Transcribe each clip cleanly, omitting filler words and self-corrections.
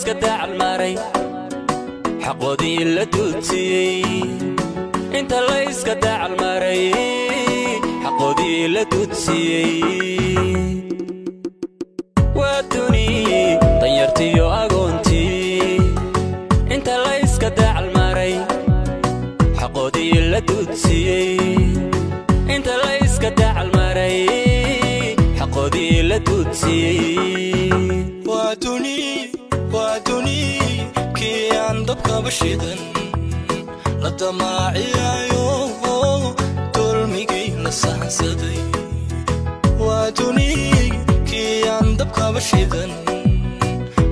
layska dacalmaray, xaqoodii la duudsiyey. Inta layska dacalmaray, xaqoodii la duudsiyey. Waa duni danyartiyo agoontii, inta layska dacalmaray, xaqoodii la duudsiyey. Inta layska dacalmaray, xaqoodii la duudsiyey. Waa duni, waa duni kii aan dabkaba shidan la damaaciyayo, dulmigii la sahansaday. Waa duni kii aan dabkaba shidan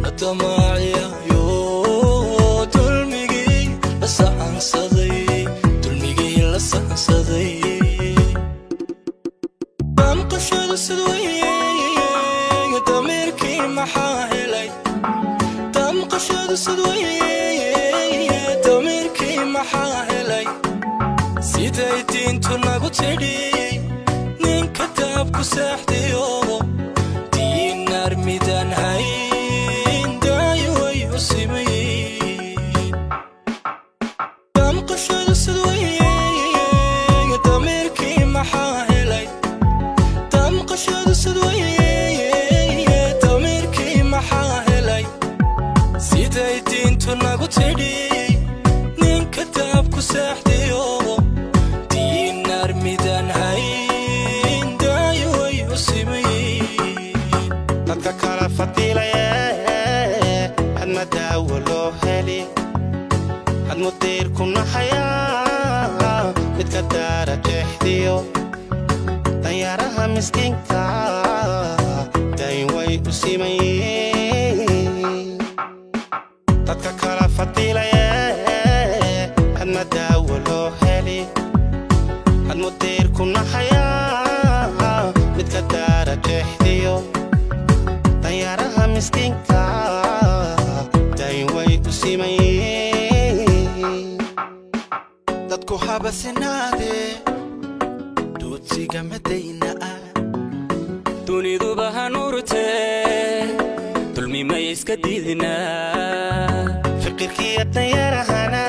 la damaaciyayo, dulmigii la sahansaday, dulmigii la sahansaday. Damqashadu sidweye, damiirkii maxaa helay? Damqashadu sidweye, damiirkii maxaa helay? Siday diintu nagu tidhi, ninka daabku seexdiyo diinaar midaan hayn daayo way u simayin. Damqashadu sidweye, damiirkii maxaa helay? Damqashadu sidweye, damiirkii maxaa helay? Siday diintu nagu tidhi, ninka daabku seexdiyo diinaar midaan hayn daayo way u simayin. Dadka kala fadiilaye, hadma daawo loo heli, had mudiirku naxayaa midka daara jeexdiyo danyaaraha miskiinka, dayn way u simayiin. Dadka kala fadiilaye, hadma daawo loo heli, had mudiirku naxayaa midka daara jeexdiyo danyaaraha miskiinka, dayn way u simayiin. Dadku habasinaade, duudsiga madayna ah. Duniduba hanuurtee, dulmi may iska diidnaa? Fiqirkiyo danyarahana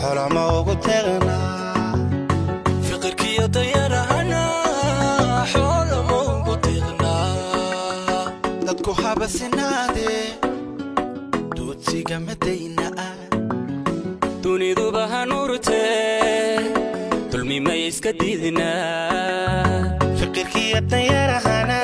xolama ugu tegnaa. Fiqirkiyo dayarahana xoolama ugu deeqnaa. Dadku habasinaade, duudsiga madayna ah. Duniduba hanuurtee, dulmi may iska diidnaa? Fiqirkiyo danyarahana